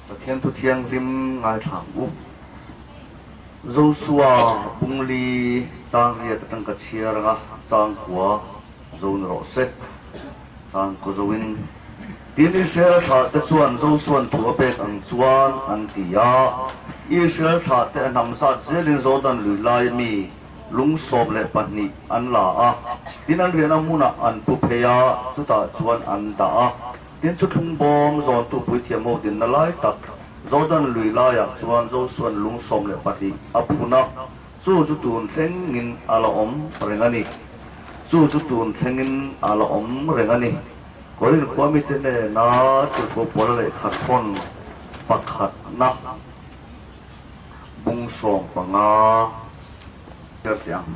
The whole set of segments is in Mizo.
Pathian thu thianghlim ngaithla ang u. Josua Bungli chang riat atang ka chhiar anga changkua zo ni rawh se. Changkaw zoin tin Israel thlahte chuan Josua'n thu a pek ang chuan an ti a. Israel thlahte a hnam zat zelin Jordan lui lai mi lung 12 an la a, tin an riahna hmunah an pu phei a, chutah chuan an dah a. Tin thuthlung bawm zawntu puithiam ho dinna lai tak Jordan lui laiah chuan Josua'n lung 12 a phun a, chu chu tun thlengin a la awm reng a ni. Chu chu tun thlengin a la awm reng a ni. Korin khua mite hnena tirhkoh Paula lehkha thawn pakhatna bung 15 chhiar teh ang.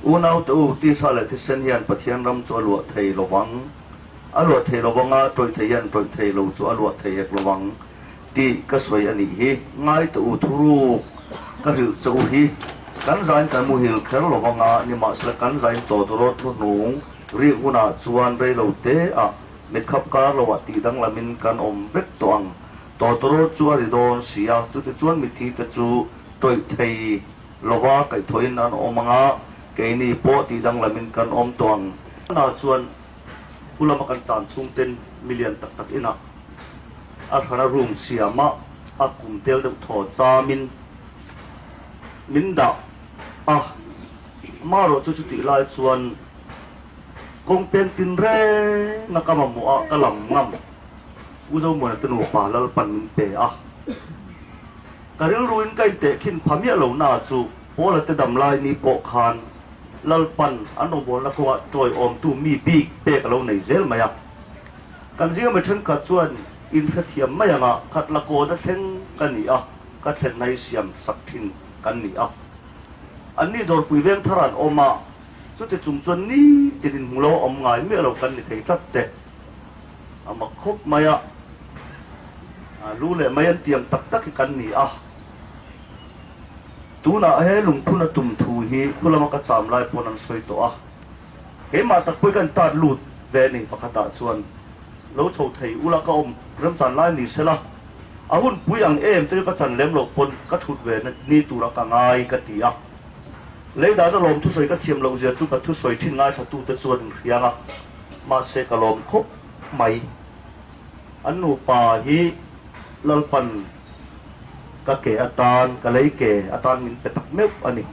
Unaute u, tisa leh thisen hian Pathian ram chu a luah thei lo vang. A luah thei lo vang a, tawih thei hian tawih thei lo chu a luah thei hek lo vang tih ka sawi a nih hi. Ngaite u, thuruk ka hrilh che u hi. Kan zain kan muhil kher lo vang a, nimahsela kan zain tawtawrawt hnuhnung rik hunah chuan rei lo te ah mitkhap kar lo ah tih danglamin kan awm vek tawh ang. Tawtawrawt chu a ri dawn si a, chutichuan mitthi te chu tawih thei lova kaihthawhin an awm ang a, keini pawh tih danglamin kan awm tawh ang. Hmanah chuan pu lama kan chan chhungten milian tak tak inah a hrana room siama a kum tel deuh thaw chamin min dah a, amaherawh chu chutih lai chuan kawng peng tin renga ka mamawh a ka lam ngam U Zomuana te nupa Lalpan min pe a. Ka rilruin ka intehkhin pha miah lo na chu Paula te dam lai ni pawh khan Lalpan an rawngbawlna kawngah tawiawmtu mi bik pek a lo nei zel mai a. Kan zinga mi thenkhat chuan inhrethiam mai anga khat la kawna thleng ka ni a, ka thlenna hi siam sak thin kan ni a. Anni dawrpui veng thar an awm a, chuti chung chuan nitin inhmu lo a awm ngai miah lo kan ni thei tlat te. A mak khawp mai a, lu leh mai an tiang tak tak hi kan ni a. Tunah he lungphun a tum thu hi khu lama ka cham lai pawn an sawi tawh a. Keimah tak pawh hi ka intat lut ve a ni pakhatah chuan lo chho thei ula ka awm remchan lai ni sela a hun pui ang em te chu ka chan lem loh pawn ka thut ve ni tura ka ngai ka ti a. Lei dana lawm thusawi ka thiam loh zia chu ka thusawi thin ngaithlatute chuan in hriang a. Mahse ka lawm khawp mai. An nupa hi Lalpan ka ke atan, ka lei ke atan min pe tak meuh a ni.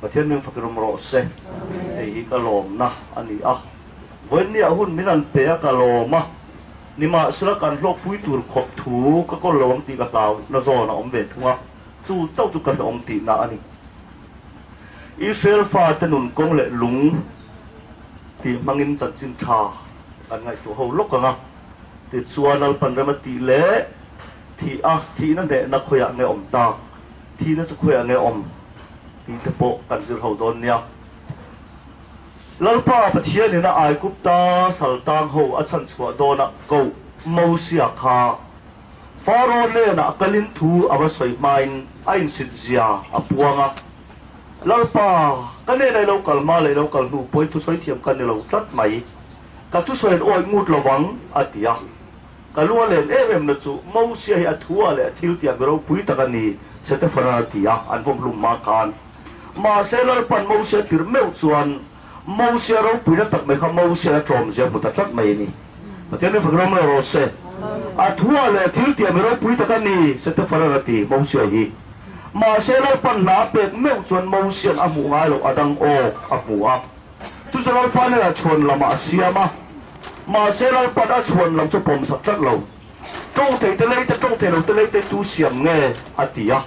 Pathian ming fak rum rawh se. Hei hi ka lawmna a ni a. Vawiinniah hun min an pe a ka lawm a. Nimahsela kan hlawkpui tur khawp thu ka kawl lo ang tih ka hlau na zawn a awm ve thung a. Chu chauh chu ka hlawm tihna a ni. Israel fate nun kawng leh lung tih hmangin chanchin tha kan ngaihtuah ho lawk ang a, tichuan Lalpan rem a tih leh thih a, thihna hnehna khawiah nge awm tak, thihna chu khawiah nge awm tih te pawh kan zir ho dawn nia. Lalpa Pathianin a Aigupta saltang ho a chhanchhuah dawnah koh Mosia kha Faro hnenah kalin thu a va sawi hmain a insit zia a puang a, Lalpa, ka hnenah i lo kal hma leh i lo kal hnu pawhin thusawi thiam ka ni lo tlat mai. Ka thusawi an awih ngut lovang, a ti a. Ka lu a len em em na chu Mosia hi a thu ah leh a thil tih ah mi ropui tak a ni, Setefana a ti a, an vawm hlum hma khan. Mahse Lalpan Mosia tirh meuh chuan Mosia ropuina tak mai kha Mosia a tlawm zia hmu ta tlat mai a ni. Pathian min fak ram lo rawh se. A thua leh thil tiam i ropui tak a ni, Setefana a ti Mosia hi. Mahse Lalpan hna a pek meuh chuan Mosia'n a hmuh ngai loh a dang awk a hmu a. Chu chu Lalpa hnenah chhuan lamah a siam a. Mahse Lalpan a chhuan lam chu pawm sak tlat lo. Tawng thei te lei te tawng thei lo te lei te tu siam nge? a ti a.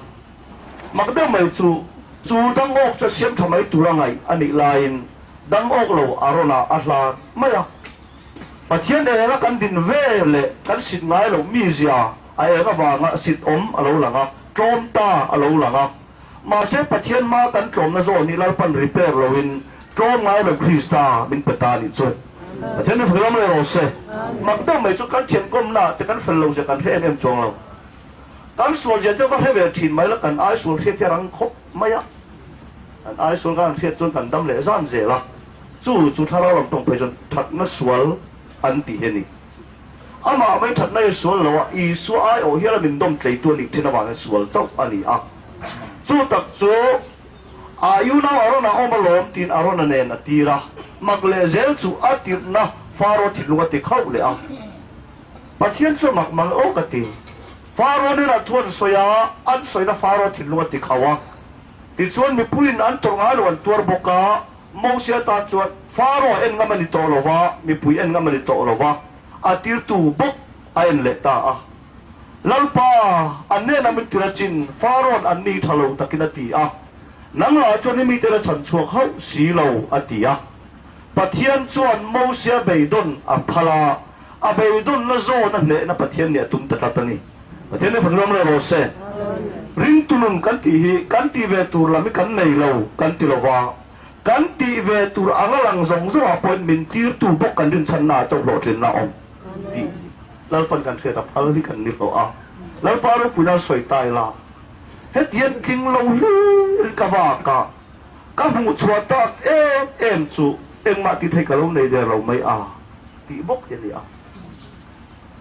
Mak deuh mai chu, chu dang awk chu a siam tha mai tur a ngaih a nih laiin dang awk lo a rawn ah a hlan mai a. Pathian eng a kan din ve leh kan sit ngai loh mizia a eng avanga sit awm a lo lang a, tlawm ta a lo lang a. Mahse Pathian hma kan tlawmna zawn hi Lalpan repair loin tlawm ngai lo Krista min pe ta nih chu. Pathian min fak lam leh rawh se. Mak deuh mai chu kan thiankawmna te kan fel lo zia kan hre em em chuang lo. Kan sual zia chu ka hre ve thin mai la, kan ai sual hriat hi a rang khawp mai a, kan ai sual kan han hriat chuan kan dam leh zan zel a, chu chu thlarau lam tawng phei chuan thatna sual an tih hi a ni. Amah mai thatna hi sual lo a, Isua aiawh hiala min dawm tleitu a nih thin avangin sual chauh a ni a. Chu tak chu a unau Arona awm alawm tiin Arona nen a tir a, mak leh zel chu a tirhna Faro thinlung a ti khauh leh a. Pathian chu a mak mang aw ka ti. Faro nen a thu an sawi a, an sawina Faro thinlung a ti khauh a. Tichuan mipuiin an tawrh ngai lo an tuar bawk a, Mosia tan chuan Faro a en ngam a ni tawh lo va, mipui en ngam a ni tawh lo va, a tirtu bawk a en leh ta a. Lalpa, an hnenah min tir a chin, Farawn an ni tha lo takin a ti a. Nang lah chuan i mite la chhan chhuak hauh si lo, a ti a. Pathian chuan Mosia beidawn a phal a, a beidawnna zawn a hnehna Pathian nih a tum ta tlat a ni. Pathian hi fak ram leh rawh se. Ringtu nun kan tih hi kan tih ve tur lam hi kan nei lo kan ti lo va, kan tih ve tur anga lang zawng zawngah pawhin min tirtu bawk kan rinchhanna ah chauh hlawhtlinna a awm tih Lalpan kan hriat a phal hi kan ni hlawh a. Lalpa ropuina sawi ta ila, hetiang tling lo hlir ka vak a, ka hmuh chhuah tak em em chu engmah tih theih ka lo nei der lo mai a tih bawk hi a ni a.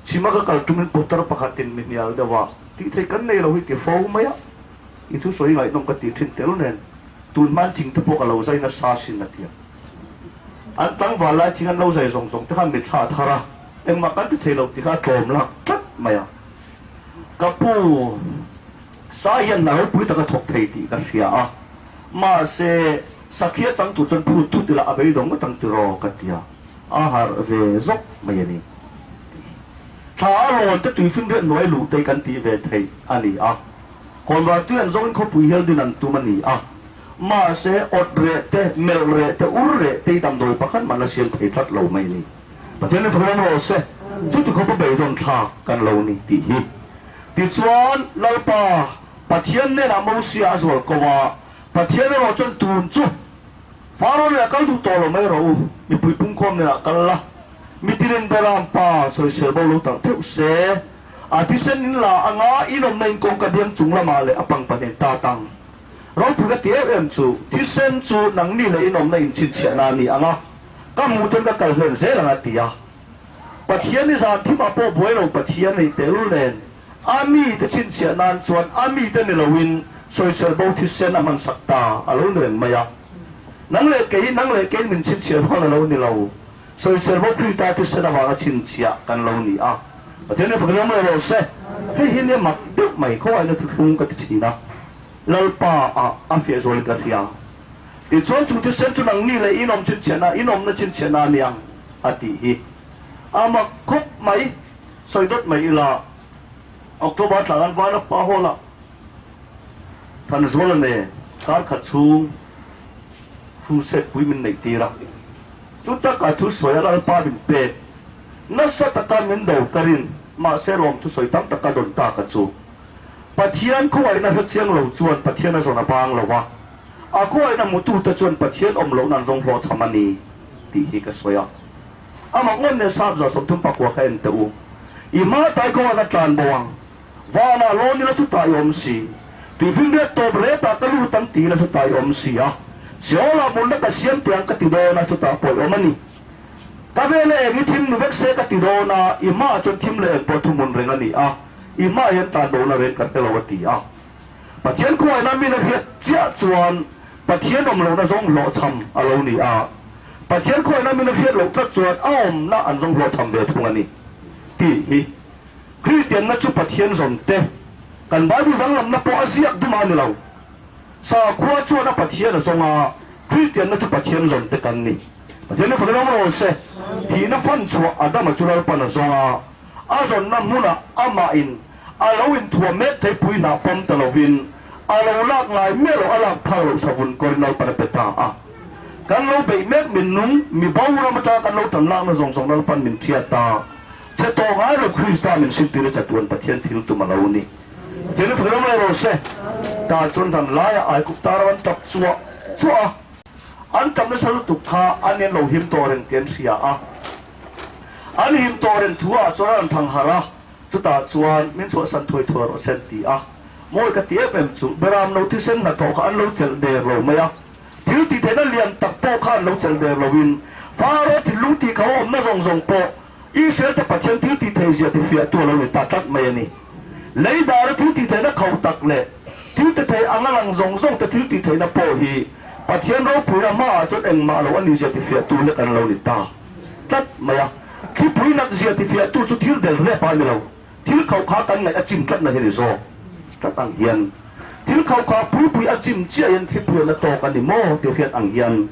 Chhima ka kal tumin putar pakhatin mi hnial deuh a, tih theih kan nei lo hi ti fo mai a, i thusawi ngaihnawm ka tih thin tel nen tun hman thing te pawh ka lo zai nasa sin a tia. An tlangval lai thing an lo zai zawng zawng te khan mitthla a thar a, engmah kan ti thei lo tih kha a tlawm lak tlat mai a. Ka pu, Sai hian hna ropui tak a thawk thei tih ka hria a, mahse Sakhia chang tur chuan phut thut ila a beidawng ngawt ang tiraw ka tia. A harh ve zawk mai a ni. Thla a rawn te tuifinriat hnuai luh te kan tih ve theih a ni a. Kawnvar tui an zawngin khawpui hial din an tum a ni a. Mahse, awt reh te, melh reh te, ur reh te hi damdawi pakhat mah la siam thei tlat lo mai a ni. Pathian in fak ram rawh se, chuti khawpa beidawn thlak kan lo ni tih hi. Tichuan, Lalpa, Pathian hnenah Mosia a zual ko a, Pathian erawh chuan tun chu Faro nen a kal duh tawh lo mai rawh u, mipui pungkhawm nen ah kal la, mitinin Beram pa sawisel bo lo talh theuh se, a thisen in la anga in awmna in kawngka biang chung lamah leh a pangpa nen ta tang. Ropui ka ti em em chu, thisen chu nangni leh in awmna in chhinchhiahna a ni anga, ka hmuh chuan ka kal hlen zel ang a ti a. Pathian i zan thimah pawh buai lo Pathian ei tehlul nen, a mite chhinchhiah nan chuan a mite ni loin sawisel bo thisen a hmansak ta a lo ni reng mai a. Nang leh kei, nang leh keiin min chhinchhiah rual a lo ni lo. Sawisel bo Krista thisen avanga chhinchhiah kan lo ni a. Pathian hi fak ram leh rawh se. Hei hi nia mak deuh mai, khawngaihna thuthlung ka ti thin a. Lalpa ah a fiah zualin ka hria. Tichuan chu thisen chu nangni leh in awm chhinchhiahna, in awmna chhinchhiahna a ni ang a tih hi a mak khawp mai. Sawi dawt mai ila, October thla khan Vanapa Hall ah Thanzuala nen kar khat chhung crusade pui min neih tir a. Chu taka thusawi a Lalpa min pek nasa taka min do ka rin, mahse lawm thusawi tam taka dawn ta ka chu. Pathian khawngaihna hre chiang lo chuan Pathian a zawn a bang lo a, a khawngaihna hmutute chuan Pathian awm lohna an zawng hlawhchham a ni tih hi ka sawi a. Amah ngawn nen sap 39 kha en teh u. I hma tai kawngah ka tlan bo ang. Vanah lawn ila chu tai awm si. Tuifinriat tawp retah ka lut ang ti ila chu tai awm si a. Seolah mutna ka siam teh ang ka ti dawn a, chutah pawh i awm a ni. Ka vela eng i thim ni vek se ka ti dawn a, i hmaah chuan thim leh eng pawh thuhmun reng a ni a, i hmaah hian tlan bona reng ka hre lo a ti a. Pathian khuaina min a hriat chiah chuan Pathian awm lohna zawng hlawhchham a lo ni a, Pathian khuaina min a hriat loh tlat chuan a awmna an zawng hlawhchham ve thung a ni tih hi. Kristianna chu Pathian zawn te, kan Bible danglamna pawh a ziak dum a ni lo. Sakhua chuan a Pathian a zawng a, Kristianna chu Pathian zawn te kan ni. Pathian hi fak ram rawh se. Thihna fan chhuah Adama chu Lalpan a zawng a, a zawnna hmunah amahin A lo inthuam mek thei pui hnah pawm ta lovin a lo lak ngai miah loh a lak phak loh savun kawrin Lalpan a pe ta a. Kan lo beih mek min nung, mi bo ram atanga kan lo tan lakna zawng zawng Lalpan min thiat ta. Che tawh ngai lo Krista min sintir a chatuan Pathian thil tum a lo ni. Pathian hi fak ram leh rawh se. Tah chuan zan laiah Aigupta ram an tap chuah chuah a. An tap nasa lutuk kha an in lo him tawh reng tih an hria a. An him tawh reng thu ah chuan an rawn thang harh a. Chutah chuan min chhuahsan thuai thuai rawh se an ti a. Mawi ka ti em em chu Beram no thisen hnathawh kha an lo chelh der lo mai a. Thil tih theihna lian tak pawh kha an lo chelh der loin Faro thinlung tih kha awmna zawng zawng pawh Israel te Pathian thil tih theih zia tifiahtu a lo ni ta tlat mai a ni. Lei dara thil tih theihna kho tak leh thil ti thei anga lang zawng zawng te thil tih theihna pawh hi Pathian ropuina hmaah chuan engmah lo a ni zia tifiahtu lek an lo ni ta tlat mai a. Thlipui nat zia tifiahtu chu thil del rep a ni lo. Thil khauh kha kan ngaih a chim tlatna hi ni zawk tlat ang hian thil khauh kha puipui a chim chiah hian thlipui a la tawk a ni maw tih hriat ang hian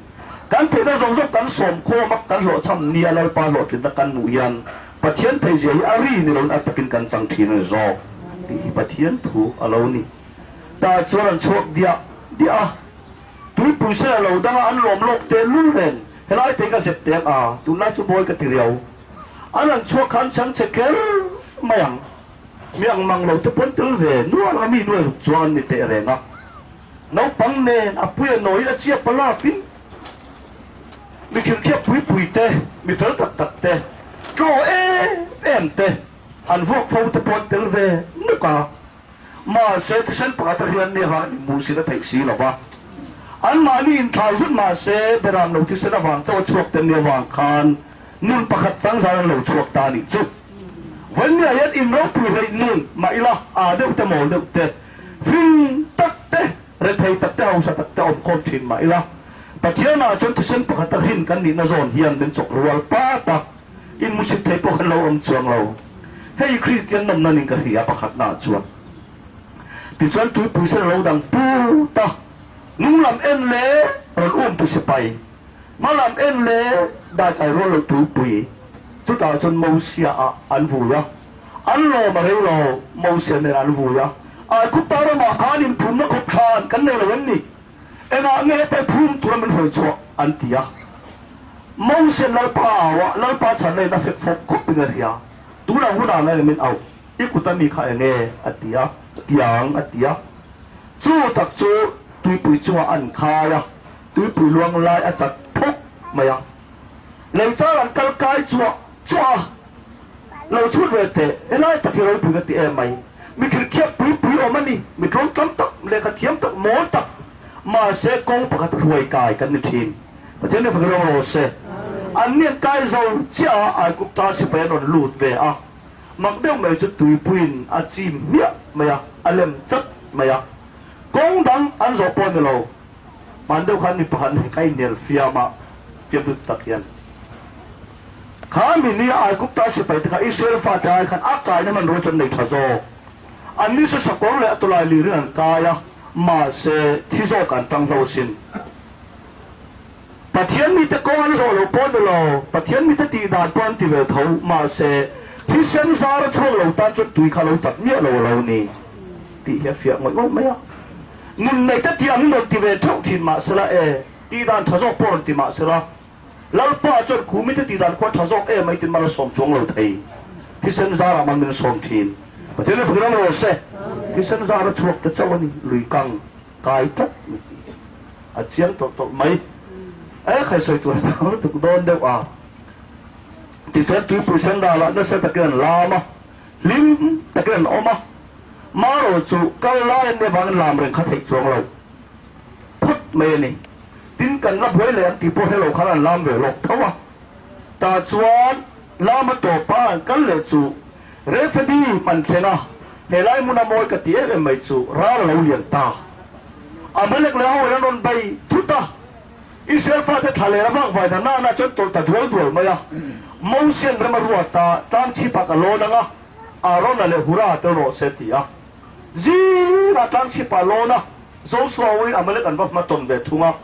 kan theihna zawng zawng kan sawm khawm a, kan hlawhchham nia Lalpa hlawhtlinna kan hmuh hian Pathian theihzia hi a ri ni loin a takin kan chang thin a ni zawk tih hi Pathian thu a lo ni. Tah chuan an chhuak diah diah a, tuipui sen a lo dang a, an lawm lawk teh lul reng, helai te hi ka zep teh ang a, tunlai chu mawi ka ti riau. An han chhuak khan chhang che kher mai ang. Mi ang mang lo te pawn tel ve nual a mi nuai ruk chuang an ni teh reng a. Naupang nen a pui a nawiin a chiap a lapin mi khirkhiap pui pui te, mi fel tak tak te, tlaw em em te an vuak fo te pawn tel ve nuk a. Mahse, thisen pakhat a hriat nia vang inhmuhsit a theih si lo va. Anmahni inthlau zut mahse, beram lo thisen avang chauh a chhuak te nia vang khan nun pakhat chang zan an lo chhuak ta a nih chu. Vawinia hian in ropui hleih nun mah ila aa deuh te mawl deuh te, fing tak te, rethei tak te, hausa tak te awmkhawm thin mah ila, Pathianah chuan thisen pakhat a hrin kan nihna zawn hian min chawk rual pat a. Inmusit thei pawh kan lo awm chuang lo. Hei Kristian nawmna ning ka hria pakhatnaah chuan. Tichuan tuipui sen a lo dang put a, hnung lam en leh rawn um tu sipai, hma lam en leh daikai rual lo tuipui. Chutah chuan Mosia ah an vui a, an lawm a rei lo, Mosia nen an vui a. Aigupta ramah khan inphumna khawp thlan kan nei lo em ni? Engah nge heta phum tura min hruai chhuah? an ti a. Moses Lalpa a au a, Lalpa chhanna in a fek fawk khawp in a hria. Tunah hunah nge min auh? I kut a mi kha enge? a ti a. Tiang a ti a. Chu tak chu tuipui chungah an khai a, tuipui luang lai a chat phawk mai a. Lei char an kal kai chuah chuah a, Lo chhut ve teh, helai tak hi ropui ka ti em mai. Mi khirkhiap pui pui awm a ni, mi tlawmtlam tak, lehkha thiam tak, mawl tak, mahse kawng pakhat hruai kai kan ni thin. Pathian nih fak rawng rawh se. An ni an kai zo chiah a, Aigupta sipai an rawn lut ve a. Mak deuh mai chu tuipuiin a chim hmiah mai a, a lem chat mai a. Kawng dang an zawh pawh a ni lo. Hman deuh khan mi pakhat nih ka inel fiam a, fiamtu tak hian. Kha mi nia Aigupta sipai te kha Israel fate ai khan a kaina hmanrua chu an nei tha zawk. Anni chu sakawr leh a tawlai lirin an kai a, mahse thi zawk an tang hlo asin. Pathian mite kawng an zawh loh pawh ni lo, Pathian mite tih dan pawh an ti ve tho, mahse thisen zar a chhuak lo tan chuan tui kha lo chat miah lo a lo ni tih hi a fiah ngawih ngawih mai a. Nun neite tih angin rawn ti ve theuh thin mahsela e, tih dan tha zawk pawh rawn ti mahsela, Lalpa chuan khumite tih dan khuan tha zawk em mai tin mal a sawm chuang lo thei. Thisen zarah mal min sawm thin. Pathian hi fak ram rawh se. Thisen zar a chhuak ta chauh a ni. Lui kang kai tlat ni tih a chiang tawlh tawlh mai. E khai sawi tur a tam lutuk dawn deuh a. Tichuan tuipui sen ralah nasa takin an lam a, hlim takin an awm a. Marawh chu kal lai an nih avangin lam reng kha theih chuang lo. Phawt mai a ni. Tin, kan la buai leh ang tih pawh hre lo khan an lam ve lawk tho a. Tah chuan lam a tawp a, an kal leh chu Rephidim an thleng a, he lai hmuna mawi ka ti em em mai chu ral a lo lian ta. Amalek leh ho in an rawn bei thut a, Israel fate thla leh a vak vai na nana chuan tawlh ta dual dual mai a. Mosian rem a ruat a, tlang chhipah ka lawn ang a, Arona leh Hura tel rawh se ti a. Zingah tlang chhipah lawn a, Joshua uin Amalek an va hma tawn ve thung a.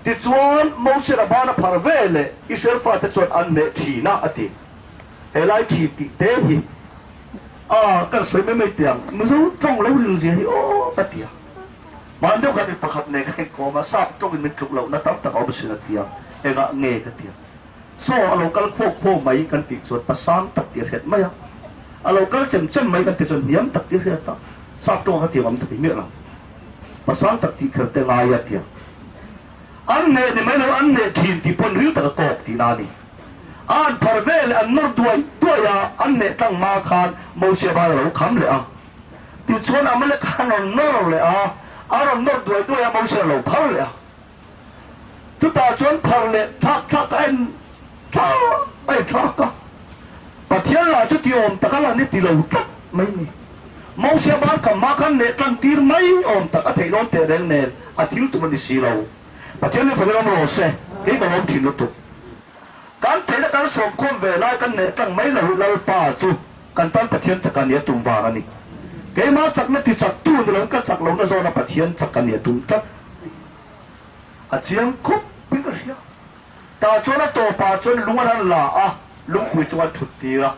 Tichuan, Mosian a ban a phar ve leh Israel fate chuan an hneh thin a, a ti. He lai thin tih te hi a kan sawi mai mai teh ang, Mizo tawng lo ril zia hi aw ka ti a. Hman deuh khan mi pakhat nen ka inkawm a, sap tawngin min tluk lohna tam tak a awm sin a ti a, engah nge ka ti a. Saw a lo kal khuau khuau mai kan tih chuan pa sang tak tih a hriat mai a, a lo kal chem chem mai kan tih chuan hniam tak tih a hriat a, sap tawng kha tiang awm thei miah lo. Pa sang tak tih kher te ngai a tiang. An neh ni mai lo, an neh thin tih pawn ril tak a kawk tihna a ni. A an phar ve leh an nawr duai duai a, an neh tlang hma khan Mosia bai a lo kham leh a. Tichuan Amalek khan a rawn nawr leh a, a rawn nawr duai duai a, Mosia a lo phar leh a. Chutah chuan phar leh thlak thlak a en thlak a en thlak a. Pathian lah chu ti awm tak a la ni ti lo tlat mai ni. Mosia ban kam hma khan leh tlang tir mai awm tak a theih dawn teh reng nen a thil tum a ni si lo. Pathian hi fakin awm rawh se, kei ka lawm thin lutuk. Kan theihna kan sawmkhawm ve lai kan neh tlang mai lo hi Lalpa chu kan tan Pathian chak a ni a tum vang a ni. Keimah chakna ti chak tu ni loin ka chak lohna zawna Pathian chak a ni a tum tlat. A chiang khawp in ka hria. Tah chuan a tawpah chuan lung an han la a, lungpui chu an thut tir a.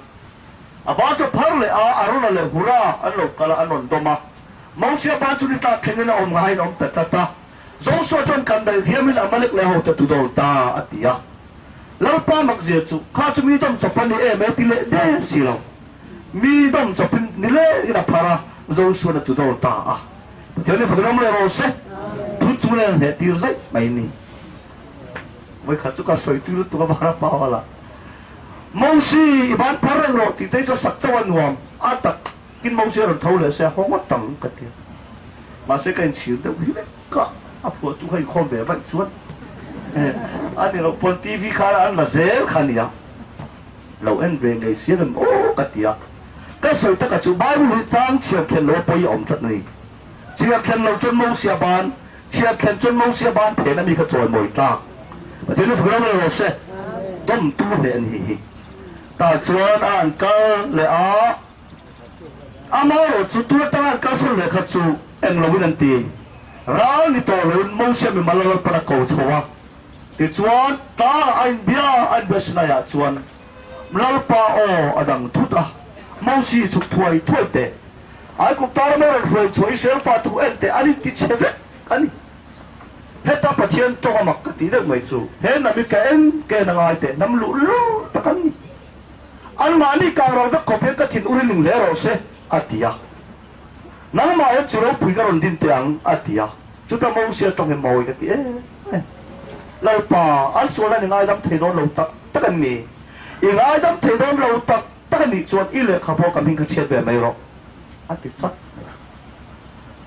A ban chu a phar leh a, Arona leh Hura an lo kal a, an rawn dawm a. Mosia ban chu ni tlak thlengin a awm ngaiin a awm ta tlat a. Joshua chuan kan daih riamin Amalek leh hote tu dawl ta, a ti a. Lalpa makzia chu, Kha chu mi dawm chawp a ni em e ti leh der si lo. Mi dawm chawpin ni lengin a phar a, Joshua-n a tu dawl ta a. Pathian in fakin awm leh rawh se, thu chu nen hneh tir zaih mai ni. Vawikhat chu ka sawi tui lutuk a vara pawal a, Mosi i ban phar reng rawh tih te chu a sak chauh a nuam a tak in Mosi a rawn tho leh se a haw ngawt ang ka ti a. Mahse ka inchhir deuh hi vek a, a phuahtu kha inkhawm ve vaih chuan a ni loh pawn TV kha an la zel kha a nia, lo en ve ngei si rem aw ka ti a. Ka sawi taka chu Bible hi chang chhiar thlen lo a pawi a awm tlat a ni. Chhiar thlen lo chuan Mosia ban Chhiat thlen chuan Mosia ban phen a mi kha chawimawi tlak. Pathian hi fak ram lo rawh se. Dawmtu hle a ni hi. Tah chuan a an kal leh a, amaherawh chu tun atanga an kalsawn leh kha chu eng loin an ti. Ral ni tawh loin Mosia mimal a Lalpan a ko chho a. Tichuan tlangah a inbia a inbia Sinai-ah chuan Lalpa aw a dang thut a, Mosi chhuk thuai thuai teh. Aigupta rama rawn hruai chhuah Israel fa thu en teh an inti chhe vek a ni. Heta Pathian tawng a mak ka tih deuh mai chu he hnam hi ka en ka en a ngai teh hnam luh luh tak an ni. Anmahni kang ral vek khawp hian ka thin ur i ning hle rawh se a ti a. Nangmah hian chi ropui ka rawn din teh ang a ti a. Chuta Mosia tawng hi mawi ka ti em em. Lalpa, an sualna ni ngaidam thei dawn lo tak tak an ni. I ngaidam thei dawn lo tak Tak a nih chuan i lehkha pawh ka hming kha chhiat ve mai rawh, a ti chat mai a.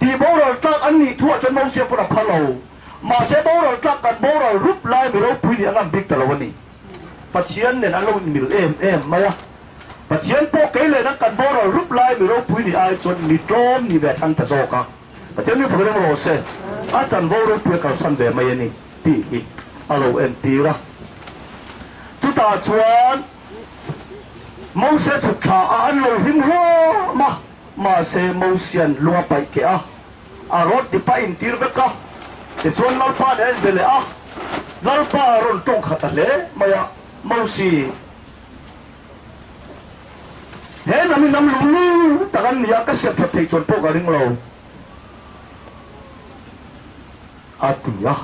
Tih boral tlak an nih thuah chuan Mosia pawn a pha lo. Mahse boral tlak kan boral rup lai mi ropui nih a ngam bik ta lo a ni. Pathian nen an lo inmil em em mai a. Pathian pawh kei leh nang kan boral rup lai mi ropui nih ai chuan mi tlawm ni ve thlang ta zawk a. Pathian mi fak reng rawh se, a chanvo ropui a kalsan ve mai a ni tih hi a lo entir a. Chutah chuan. Mose chhuk thla a an lo hlim hlawm a, mahse Mosia'n lung a paih keh a, a rawn ti pah intir vek a. Tichuan Lalpa nen a inbe leh a, Lalpa a rawn tawng khat ta hle mai a, Mosi, he hnam hi hnam lunglu tak an ni a, ka siam that theih chuan pawh ka ring lo, a ti a.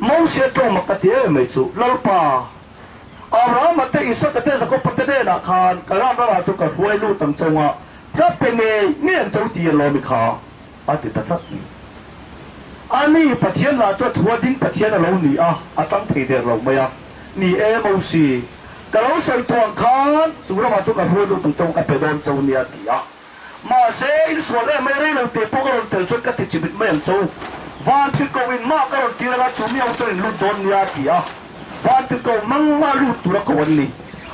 Mosia tawng mak ka ti em mai chu, Lalpa, Abrahama te, Isaka te, Jakoba te hnenah khan ka ram ramah chu ka hruai lut ang chauh a, ka pe ngei ngei ang chauh ti a lawmi kha, a ti ta tlat mai. Ani, Pathian lah chu a thua ding Pathian a lo ni a, a tang thei der lo mai a. Ni e, Mosi, ka lo sawi tawh ang khan chu ramah chu ka hruai lut ang chauh a, ka pe dawn chauh nia, a ti a. Mahse, insual em mai rei lo teh pawh ka rawn tel chuan ka ti chimit mai ang cho. Van thil ko in mah ka rawn tir anga chu mi ho chuan in lut dawn nia a ti a. Van thil ko mang mah lut tura ko an ni.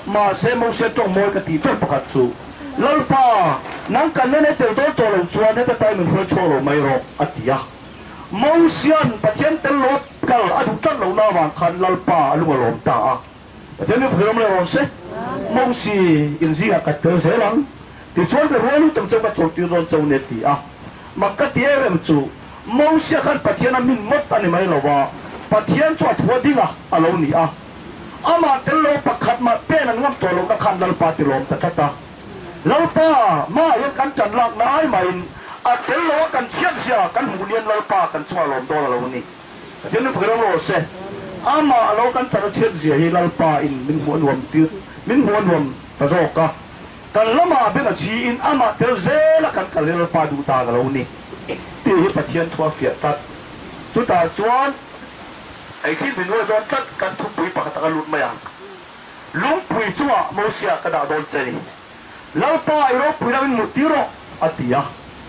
Mahse, Mosia tawng mawi ka tih ber pakhat chu, Lalpa, nang kan nen e tel dawn tawh lo chuan heta tai min hruai chhuak lo mai rawh, a ti a. Mosia'n Pathian tel lo a kal a duh tlat lohna avang khan Lalpa a lung a lawm ta a. Pathian min fak ram leh rawn se. Mosi in zingah ka tel zel ang. Tichuan ka rual lutuk chu ka chawlhtir dawn cho nia ti a. Mak ka ti em em chu, Mosia khan Pathian a min ngawt a ni mai lo a, Pathian chu a thua ding a a lo ni a. Amah tel lo pakhat mah pen an ngam tawh lohna khan Lalpa ti lawm ta tlat a. Lalpa, mah hian kan ṭan lakna ai mahin a tel lo a kan chhiat zia kan hmuh nian Lalpa kan chungah lawm dawn a lo ni. Pathian min fak ram rawh se. Amah lo kan chan a chhiat zia hi Lalpa in min hmuh a nuam tir, min hmuh a nuam ta zawk a. Kan lamah beng a chhi in amah tel zel a kan kal hi Lalpa duh dan a lo ni tih hi Pathian thu a fiah tlat. Chutah chuan hei khi min ruai dawn tlat kan thupui pakhat anga lut mai ang. Lungpui chungah Mosia ka dah dawn che ni. Lalpa i ropui lo in mut tir rawh, a ti a.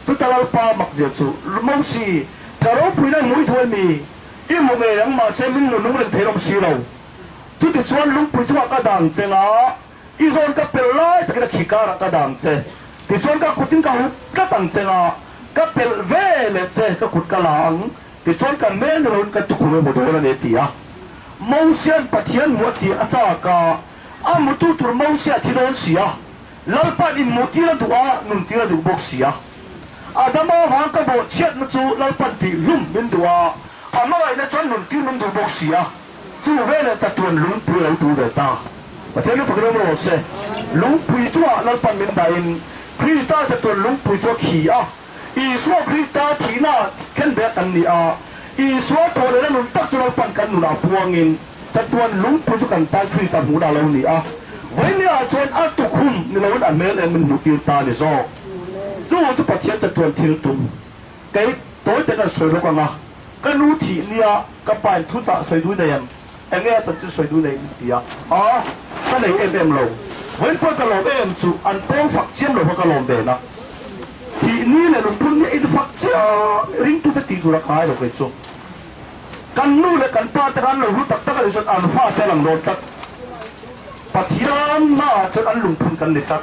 Chuta Lalpa makzia chu, Mosi, ka ropui na i hmui duai mi? I hmu ngei ang, mahse min hmu nung reng thei lawm si lo. Chutichuan lungpui chungah ka dang che nga, i zawn ka pelh lai takin a khi karah ka dang che. Tichuan ka kutin ka hup tlat ang che nga, ka pelh ve leh che, ka kut ka la ang. Tichuan kan mel ni loin kan tukhum emaw dawn a ni a ti a. Mosia'n Pathian hmuh a tih a chak a, a mutu tur Mosia a thi dawn si a, Lalpa'n inhmuhtir a duh a, nuntir a duh bawk si a. Adama vang ka bawhchhiatna chu Lalpa'n tihhlum min duh a, a hmangaihna chuan nuntir min duh bawk si a. Chu veleh chatuan lungpui a lo tul ve ta. Pathian lu fakin awm rawh se. Lungpui chungah Lalpa'n min dahin Krista chatuan lungpui chu a khi a. Isua Krista thihna khen ve kan ni a, Isua thawhlehna nun tak chu Lalpan kan nunah puangin chatuan lungpui chu kan tan Krista hmuhna a lo ni a. Vawinia chuan a tukhum ni loin a hmel eng min hmuhtir ta a ni zawk. Chu chu Pathian chatuan thil tum. Kei tawi te kan sawi lawk ang a, ka nu thih nia ka pa in thuchah sawi dui nei em? Enge a chanchin sawi dui nei min ti a, a ka nei em em lo. Vawiin pawh ka lawm em chu an pawng fak chiam lo kha ka lawm ve na. Thih ni leh lungphun nia in fak chiam ringtute tih tur a khai lo kei chu. Kan nu leh kan pa te kha an lo hlu tak tak a nih chuan an fa te a lang dawn tlat. Pathian hmaah chuan an lungphun kan ni tlat.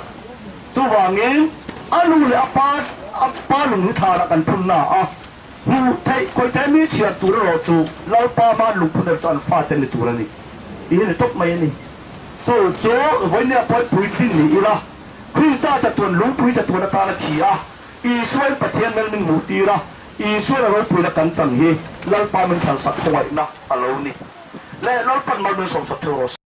Chuvangin a nu leh a pa a pa lung hi thlanah kan phun na a, hmuh theih khawihte mi chhiar tur erawh chu Lalpa hma lungphun erawh chu an fate ni tur a ni tih hi ni tawp mai a ni. Chu chu vawinia pawhin puitlin ni ila, Krista chatuan lungpui chatuan atana khi a, Isuain Pathian hmel min hmuh tir a, Isuain a ropuina kan chan hi Lalpa min thlansak khawngaihna a lo ni. Le Lalpan mal min sawmsak theuh rawh se.